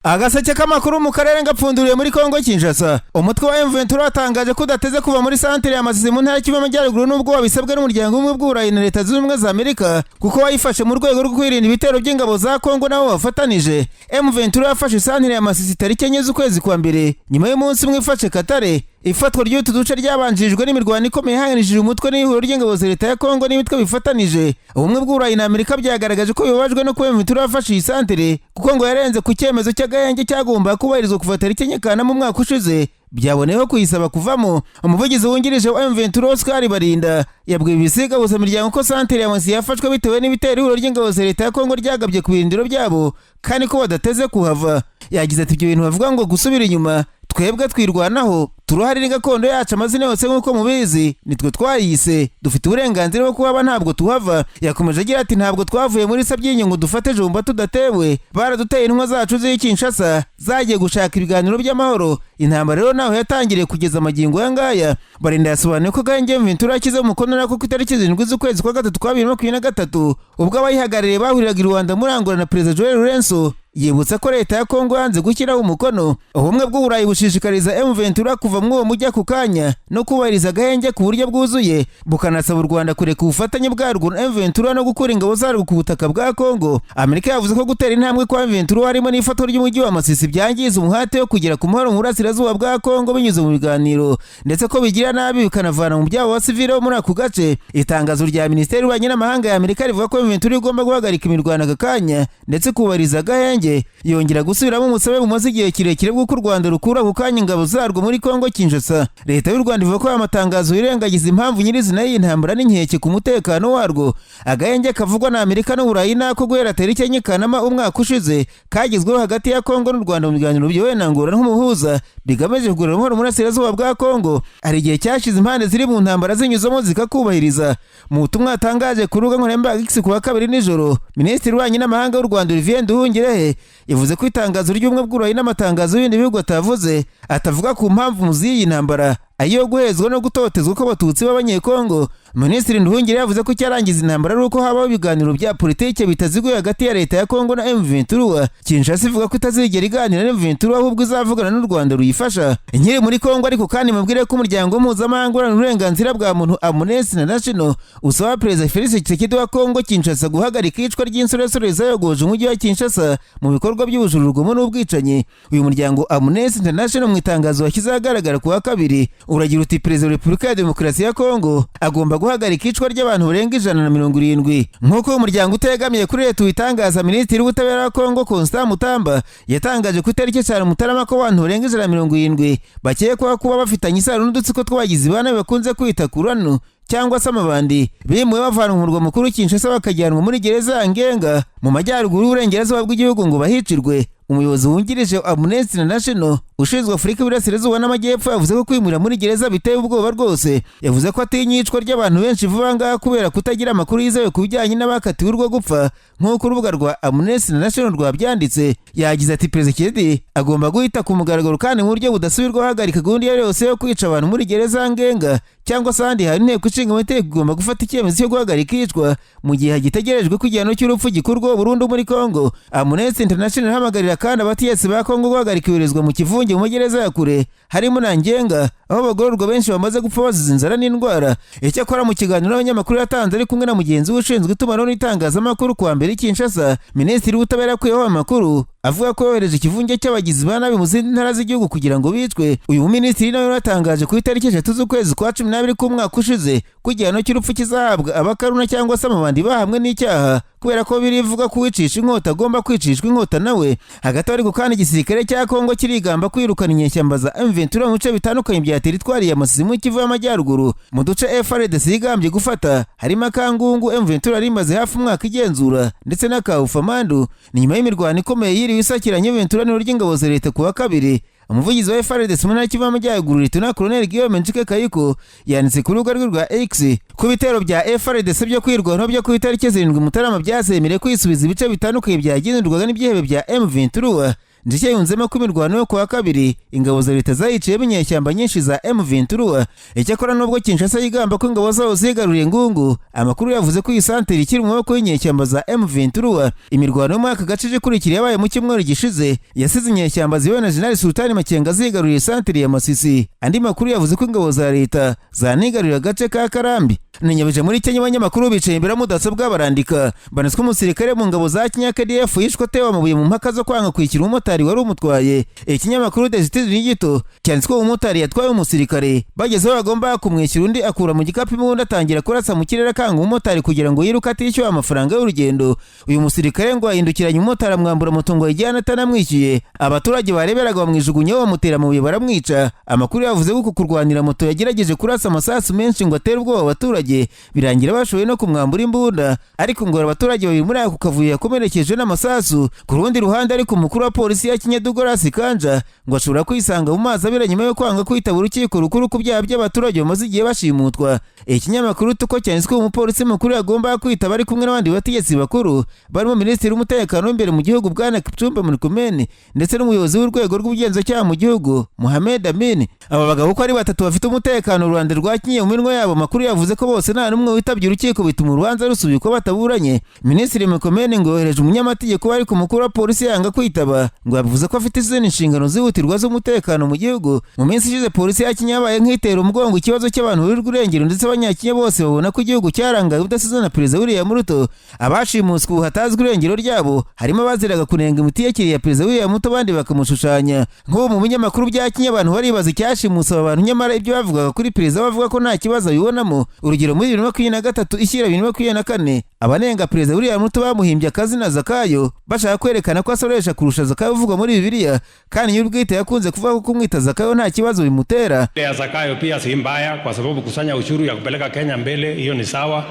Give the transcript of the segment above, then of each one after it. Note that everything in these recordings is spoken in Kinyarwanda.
Agaseke k'amakuru mu karere gapfunduriye muri Kongo Kinshasa. Umutwe wa M23 watangaje ko udateze kuva muri santere ya Masisi mu ntara y'Kivu y'Amajyaruguru, nubwo wabisabwe n'Umuryango w'Ubumwe bw'Uburayi na Leta Zunze Ubumwe za Amerika, kuko wayifashe mu rwego rwo kwirinda ibitero by'ingabo za Kongo nabo bafatanije. M23 yafashe santere ya Masisi tariki 4 z'ukwezi kwa mbere, nyuma y'umunsi umwe ifashe Katare. Ifatwa ry'utu duce ryabanjirijwe n'imirwano ikomeye ihanganishije umutwe n'ihuriro ry'ingabo za leta ya Kongo n'imitwe bifatanije. Ubumwe bw'Uburayi na Amerika byagaragaje ko bibabajwe no kuba M23 yafashe iyi santere, kuko ngo yarenze ku cyemezo cy'agahenge cyagombaga kubahirizwa kuva tariki 4 Kanama umwaka ushize, byaboneyeho kuyisaba kuvamo. Umuvugizi wungirije wa M23, Oscar Barinda, yabwiye ibisiga miryango ko santere ya Masisi yafashwe bitewe n'ibitero ihuriro ry'ingabo za leta ya Kongo ryagabye ku birindiro byabo, kandi ko badateze kuhava. Yagize ati: "Ibyo bintu bavuga ngo gusubira inyuma, twebwe twirwanaho, turuhari, ni gakondo yacu. Amazina yose nk'uko mubizi nitwe twayise, dufite uburenganzira bwo kuhaba, ntabwo tuhava." Yakomeje agira ati: "Ntabwo twavuye muri Sabyinyo ngo dufate Jomba tudatewe, baraduteye. Intumwa zacu z'i Kinshasa zagiye gushaka ibiganiro by'amahoro, intambara rero naho yatangiriye kugeza amagingo aya ngaya." Barinda yasobanuye ko gahenge M23 yashyizeho umukono nako ku itariki 7 z'ukwezi kwa gatatu kwa 2023, ubwo abayihagarariye bahuriraga i Rwanda muri Angola na Perezida Joel Lourenço. Yibutsa ko leta ya Kongo yanze gushyiraho umukono. Ubumwe bw'Uburayi bushishikariza M23 kuva muri uwo mujyi ako kanya no kubahiriza agahenge ku buryo bwuzuye, bukanasaba u Rwanda kureka ubufatanye bwarwo na M23 no gukura ingabo zarwo ku butaka bwa Kongo. Amerika yavuze ko gutera intambwe kwa M23, harimo n'ifatwa ry'umujyi wa Masisi, byangiza umuhate wo kugera ku mahoro mu burasirazuba bwa Kongo binyuze mu biganiro, ndetse ko bigira nabi bikanavana mu byabo abasivile bo muri ako gace. Itangazo rya Minisiteri y'Ububanyi n'Amahanga ya Amerika rivuga ko M23 igomba guhagarika imirwano aka kanya ndetse kubahiriza agahenge, yongera gusubiramo umusabe bumaze igihe kirekire bw'uko u Rwanda rukura ku kanya ingabo zarwo muri Kongo Kinshasa. Leta y'u Rwanda ivuga ko aya matangazo yirengagiza impamvu nyirizina y'iyi ntambara n'inkeke ku mutekano warwo. Agahenge kavugwa na Amerika n'Uburayi nako guhera tariki 4 Kanama umwaka ushize, kagezweho hagati ya Kongo n'u Rwanda mu biganiro byobowe na Angola nk'umuhuza, bigamije kugarura amahoro mu burasirazuba bwa Kongo. Hari igihe cyashize impande ziri mu ntambara zinyuzamo zikakubahiriza. Mu butumwa yatangaje ku rubuga nkoranyambaga X ku wa kabiri nijoro, Minisitiri w'Ububanyi n'Amahanga w'u Rwanda, Olivier Nduhungirehe, yavuze ko itangazo ry'Ubumwe bw'Uburayi n'amatangazo y'ibindi bihugu atavuze atavuga ku mpamvu z'iyi ntambara, ayo guhezwa no gutotezwa kw'Abatutsi b'Abanyekongo. Minisitiri Nduhungirehe yavuze ko icyarangiza intambara ari uko habaho ibiganiro bya politike bitaziguye hagati ya leta ya Kongo na M23. Kinshasa ivuga ko itazigera iganira na M23, ahubwo izavugana n'u Rwanda ruyifasha. Nkiri muri Kongo ariko kandi, mubwire ko umuryango mpuzamahanga uharanira uburenganzira bwa muntu, Amnesty International, usaba Perezida Felix Tshisekedi wa Kongo Kinshasa guhagarika iyicwa ry'insoresore zayogoje umujyi wa Kinshasa mu bikorwa by'ubujura, urugomo n'ubwicanyi. Uyu muryango Amnesty International, mu itangazo washyize ahagaragara ku wa kabiri, uragira uti: "Perezida wa Repubulika ya Demokarasi ya Kongo agomba guhagarika icwa ry'abantu barenga 170." Nk'uko uyu muryango utegamiye kuri leta ubitangaza, Minisitiri w'Ubutabera wa Kongo, Constant Mutamba, yatangaje ku itariki 5 Mutarama ko abantu barenga 170 bakekwaho kuba bafitanye isano n'udutsiko tw'abagizi ba nabi bakunze kwita kuranu cyangwa se amabandi, bimuwe bavanwa mu murwa mukuru Kinshasa bakajyanwa muri gereza ya Ngenga mu majyaruguru y'uburengerazuba bw'igihugu ngo bahicirwe. Umuyobozi wungirije Amnesty International ushinzwe Afurika y'Iburasirazuba n'Amajyepfo yavuze ko kwimurira muri gereza biteye ubwoba rwose. Yavuze ko atinya iyicwa ry'abantu benshi vuba ngaha kubera kutagira amakuru yizewe ku bijyanye n'abakatiwe urwo gupfa, nk'uko urubuga rwa Amnesty International rwabyanditse. Yagize ati: "Perezida Tshisekedi agomba guhita ku mugaragaro kandi mu buryo budasubirwaho ahagarika gahunda iyo ari yose yo kwica abantu muri gereza ya Ngenga cyangwa se ahandi hantu. Inteko Ishinga Amategeko igomba gufata icyemezo cyo guhagarika iyicwa mu gihe hagitegerejwe ko igihano cy'urupfu gikurwaho burundu muri Kongo." Amnesty International ihamagarira kandi abategetsi ba Kongo guhagarika iyoherezwa mu kivunge mu magereza ya kure, harimo na Ngenga, aho abagororwa benshi bamaze gupfa bazize inzara n'indwara. Icyakora, mu kiganiro n'abanyamakuru yatanze ari kumwe na mugenzi we ushinzwe itumanaho n'itangazamakuru kuwa mbere i Kinshasa, Minisitiri w'Ubutabera yakuyeho amakuru avuga ko yohereje ikivunge cy'abagizi ba nabi mu zindi ntara z'igihugu kugira ngo bicwe. Uyu minisitiri nawe yaratangaje ku itariki 3 z'ukwezi kwa 12 k'umwaka ushize ko igihano cy'urupfu kizahabwa abakaruna cyangwa se amabandi bahamwe n'icyaha, kubera ko birivuga ko uwicisha inkota agomba kwicishwa inkota nawe. Hagati ariko kandi, igisirikare cya Kongo kirigamba kwirukana inyeshyamba za M23 mu bice bitandukanye bya teritwari ya Masisi mu Kivu y'Amajyaruguru. Mu duce FARDC yigambye gufata harimo Akangungu M23 yari imaze hafi umwaka igenzura, ndetse n'Akawufamandu. Ni nyuma y'imirwano ikomeye yiriwe isakiranye M23 n'ihuriro ry'ingabo za leta ku wa kabiri. Umuvugizi wa FARDC mu ntara Kivu y'Amajyaruguru, Lieutenant Colonel Guillaume Njike Kayiko, yanditse ku rubuga rwe rwa X ko ibitero bya FARDC byo kwirwanaho byo ku itariki 7 Mutarama byazemereye kwisubiza ibice bitandukanye byagenzurwaga n'ibyihebe bya M23. Ndetse yunzemo ko imirwano yo kuwa kabiri ingabo za leta zayiciyemo inyeshyamba nyinshi za M23. Icyakora nubwo Kinshasa yigamba ko ingabo zawo zigaruriye Ngungu, amakuru yavuze ko iyi santere ikiri mu maboko y'inyeshyamba za M23. Imirwano yo muri aka gace ikurikira yabaye mu cyumweru gishize yasize inyeshyamba ziyobowe na General Sultani Makenga zigaruriye santere ya Masisi. Andi makuru yavuze ko ingabo za leta zanigaruriye agace ka Karambi. Ninyabije muri Kenya, abanyamakuru bicaye imbere ya mudasobwa barandika banetswe umusirikare mu ngabo za Kenya KDF yishwe atewe amabuye mu mpaka zo kwanga kwishyura umumotari wari umutwaye. Ikinyamakuru The Citizen gito cyanditswe ko umumotari yatwaye umusirikare, bageze aho bagomba kumwishyura undi akura mu gikapu imbunda atangira kurasa mu kirere akanga umumotari kugira ngo yiruke atishyuwe amafaranga y'urugendo. Uyu musirikare ngo ahindukiranye umumotari amwambura moto ngo ayijyane atanamwishyuye. Abaturage bareberaga bamwijugunyaho bamutera amabuye baramwica. Amakuru yavuze ko uku kurwanira moto yagerageje kurasa amasasu menshi ngo atere ubwoba abaturage, birangira bashoboye no kumwambura imbunda, ariko ngo abaturage babiri muri ako kavuyo yakomerekeje n'amasasu. Ku rundi ruhande ariko, umukuru wa polisi ya Kenya Douglas Kanja ngo ashobora kwisanga mu mazi abira nyuma yo kwanga kwitaba urukiko rukuru ku byaha by'abaturage bamaze igihe bashimutwa. Ikinyamakuru Tuko cyanditswe umupolisi mukuru yagomba kwitaba ari kumwe n'abandi bategetsi bakuru barimo minisitiri w'umutekano w'imbere mu gihugu Bwana Kipchumba Murkomen ndetse n'umuyobozi w'urwego rw'ubugenzacyaha mu gihugu Mohamed Amin. Aba bagabo uko ari batatu bafite umutekano Rwanda rwakinye mu minwa yabo. Makuru yavuze ko bose nta n'umwe witabye urukiko, bituma urubanza rusubikwa bataburanye. Minisitiri Murkomen ngo yohereje umunyamategeko, ariko umukuru wa polisi yanga kwitaba, ngo yavuze ko afite izindi nshingano zihutirwa z'umutekano mu gihugu. Mu minsi ishize polisi ya Kenya yabaye nk'itera umugongo ikibazo cy'abantu baburirwa irengero, ndetse abanyakenya bose babona ko igihugu cyarangaye ubudasize na Perezida William Ruto. Abashimuswe ubu hatazwi irengero ryabo harimo abaziraga kunenga imitegekere ya Perezida William Ruto, abandi bakamushushanya. Nk'ubu mu binyamakuru bya Kenya abantu baribaza icyashimuse aba bantu, nyamara ibyo bavugaga kuri perezida bavuga ko nta kibazo abibonamo. Urugero, muri 2023 ishyira 2024, abanenga Perezida William Ruto bamuhimbye akazina Zakayo, bashaka kwerekana ko asoresha kurusha Zakayo uvugwa muri Bibiliya, kandi nyir'ubwite yakunze kuvuga ko kumwita Zakayo nta kibazo bimutera. Ya Zakayo pia si mbaya, kwa sababu kusanya ushuru ya kupeleka Kenya mbele, hiyo ni sawa.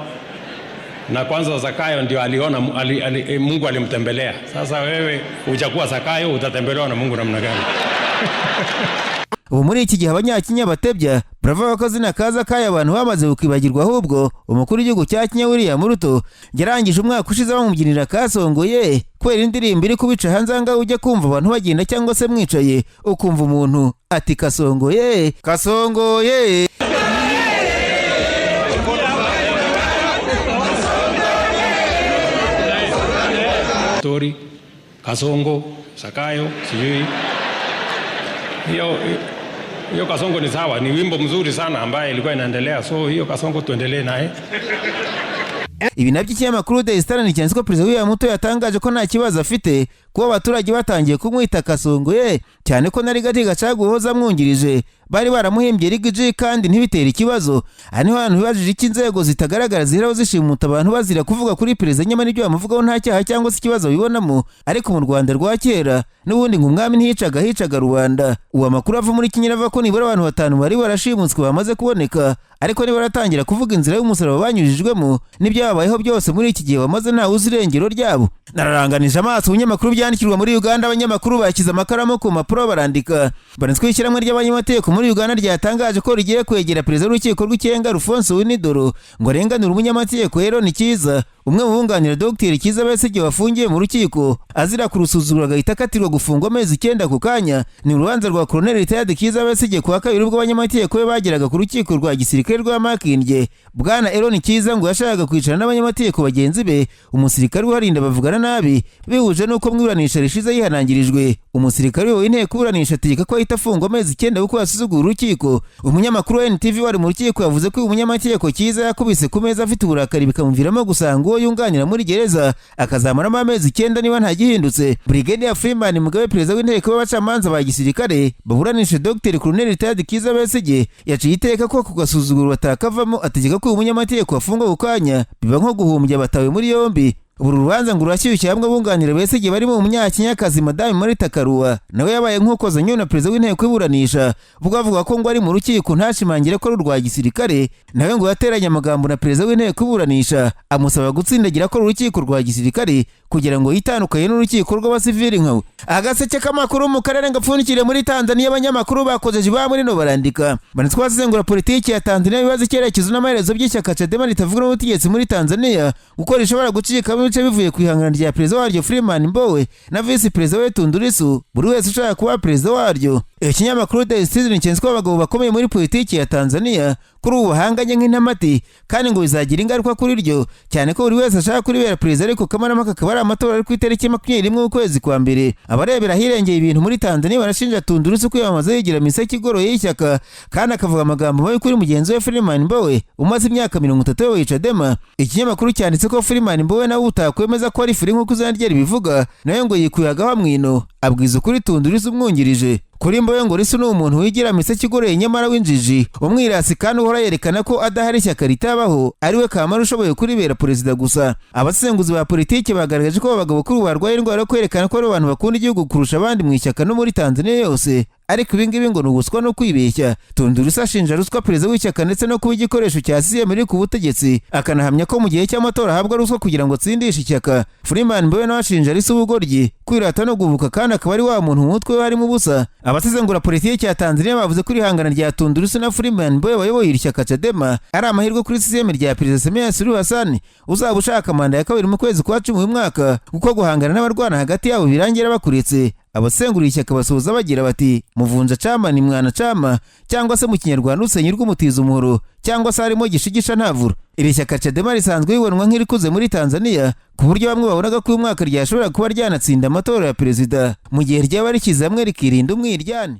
Na kwanza Zakayo ndio aliona Mungu alimtembelea. Sasa wewe hujakuwa Zakayo, utatembelewa na Mungu namna gani? Ubu muri iki gihe abanyakenya batebya baravuga ko azina kaza kaya abantu bamaze kukibagirwa, ahubwo umukuru w'igihugu cya Kenya William Ruto yarangije umwaka ushize bamubyinira kasongoye kubera indirimbo iri kubica hanze aha ngaha. Ujya kumva abantu bagenda cyangwa se mwicaye, ukumva umuntu ati kasongoye, kasongoye. Story, Kasongo, Zakayo, sijui hiyo hiyo. Kasongo ni sawa, ni wimbo mzuri sana ambaye ilikuwa inaendelea, so hiyo Kasongo tuendelee naye. Ibi nabyo ikinyamakuru The Star cyanditse ko Perezida William Ruto yatangaje ko nta kibazo afite kuba abaturage batangiye kumwita kasongoye, cyane ko na Rigathi Gachagua uhoza amwungirije bari baramuhimbye Riggy G kandi ntibitere ikibazo. Aha niho hantu bibajije icyo inzego zitagaragara ziheraho zishimuta abantu bazira kuvuga kuri perezida, nyamara ibyo bamuvugaho nta cyaha cyangwa se ikibazo bibonamo. Ariko mu Rwanda rwa kera n'ubundi ngo umwami ntiyicaga, hicaga rubanda. Ubu amakuru ava muri Kenya avuga ko nibura abantu batanu bari barashimutswe bamaze kuboneka, ariko niba baratangira kuvuga inzira y'umusaraba banyujijwemo n'ibyababayeho byose muri iki gihe bamaze ntawe uzi irengero ryabo. Nararanganije amaso ibinyamakuru byandikirwa muri Uganda, abanyamakuru bashyize amakaramu ku mpapuro barandika. Banitswe ishyirahamwe ry'abanyamategeko muri Uganda ryatangaje ko rigiye kwegera perezida w'urukiko rw'ikirenga Alfonso Owiny-Dollo ngo arenganure umunyamategeko Eron Kiiza, umwe mu bunganira Dr Kizza Besigye wafungiye mu rukiko azira kurusuzugura agahita akatirwa gufungwa amezi 9 ku kanya. Ni urubanza rwa Colonel Retired Kizza Besigye kuwa kabiri ubwo abanyamategeko be bageraga ku rukiko rwa gisirikare rwa Makindye. Bwana Eron Kiiza ngo yashakaga kwicarana n'abanyamategeko bagenzi be, umusirikare uharinda bavugana nabi bihuje n'uko mu iburanisha rishize yihanangirijwe. Umusirikare uyoboye inteko iburanisha ategeka ko ahita afungwa amezi 9 kuko yasuzuguye urukiko. Umunyamakuru wa NTV wari mu rukiko yavuze ko uyu munyamategeko Kiiza yakubise ku meza afite uburakari, bikamuviramo gusanga uwo yunganira muri gereza akazamaramo amezi 9 niba nta gihindutse. Brigadier Freeman Mugabe, perezida w'inteko y'abacamanza ba gisirikare baburanisha Dr Colonel Retired Kizza Besigye, yaciye iteka ko ku gasuzuguro batakavamo, ategeka ko uyu munyamategeko afungwa ku kanya, biba nko guhumbya batawe muri yombi. Uru rubanza ngo rurashyushye hamwe bunganira Besigye barimo umunyakenyakazi Madame Martha Karua, nawe yabaye nk'ukozanyo na perezida w'inteko iburanisha ubwo avuga ko ngo ari mu rukiko ntashimangire ko ari urwa gisirikare. Nawe ngo yateranye amagambo na perezida w'inteko iburanisha amusaba gutsindagira ko ari urukiko rwa gisirikare kugira ngo yitandukanye n'urukiko rw'abasivili nkawe. Agaseke k'amakuru mu karere gapfundikiriye muri Tanzania, abanyamakuru bakoze ba muri no barandika banitswe basesengura politiki ya Tanzania, bibaza icyerekezo n'amaherezo by'ishyaka Chadema ritavuga n'ubutegetsi muri Tanzania kuko rishobora gucikamo. ibice bivuye ku ihangana rya perezida waryo Freeman Mbowe na visi perezida we Tundu Lissu, buri wese ushaka kuba perezida waryo. Ikinyamakuru The Citizen cyanditse ko abagabo bakomeye muri politiki ya Tanzania kuri ubu bahanganye nk'intamati, kandi ngo bizagira ingaruka kuri ryo, cyane ko buri wese ashaka kuribera perezida, ariko kamarampaka akaba ari amatora ari ku itariki 21 ukwezi kwa mbere. Abarebera ahirengeye ibintu muri Tanzania barashinja Tundu Lissu kwiyamamaza yigira miseke igoroye y'ishyaka, kandi akavuga amagambo mabi kuri mugenzi we Freeman Mbowe umaze imyaka 30 ayoboye Chadema. Ikinyamakuru cyanditse ko Freeman Mbowe nawe utakwemeza ko ari free nk'uko izina rye ribivuga, nawe ngo yikuye agawa mwino abwiza ukuri Tundu Lissu umwungirije. Kuri Mbowe ngo Lissu ni umuntu wigira miseke igoroye nyamara w'injiji, umwirasi kandi uhora yerekana ko adahari ishyaka ritabaho, ari we kamara ushoboye kuribera perezida gusa. Abasesenguzi ba politiki bagaragaje ko abagabo kuri ubu barwaye indwara yo kwerekana ko ari abantu bakunda igihugu kurusha abandi mu ishyaka no muri Tanzania yose, ariko ibi ngibi ngo ni ubuswa no kwibeshya. Tundu Lissu ashinja ruswa perezida w'ishyaka ndetse no kuba igikoresho cya CCM iri ku butegetsi, akanahamya ko mu gihe cy'amatora ahabwa ruswa kugira ngo atsindishe ishyaka. Freeman Mbowe nawe ashinja Lissu ubugoryi, kwirata no guhubuka, kandi akaba ari wa muntu mu mutwe we harimo ubusa. Abasesengura politiki ya Tanzania bavuze ko ihangana rya Tundu Lissu na Freeman Mbowe bayoboye iri shyaka Chadema ari amahirwe kuri CCM rya perezida Samia Suluhu Hassan uzaba ushaka manda ya kabiri mu kwezi kwa 10 uyu mwaka, kuko guhangana n'abarwana hagati yabo birangira bakuretse. Abasengura ishyaka basoza bagira bati: muvunja chama ni mwana chama, cyangwa se mu Kinyarwanda usenya urw'umutiza umuhoro, cyangwa se harimo gishigisha ntavura. Iri shyaka Chadema risanzwe ribonwa nk'irikuze muri Tanzania, ku buryo bamwe babonaga ko uyu mwaka ryashobora kuba ryanatsinda amatora ya perezida mu gihe ryaba rishyize hamwe rikirinda umwiryane.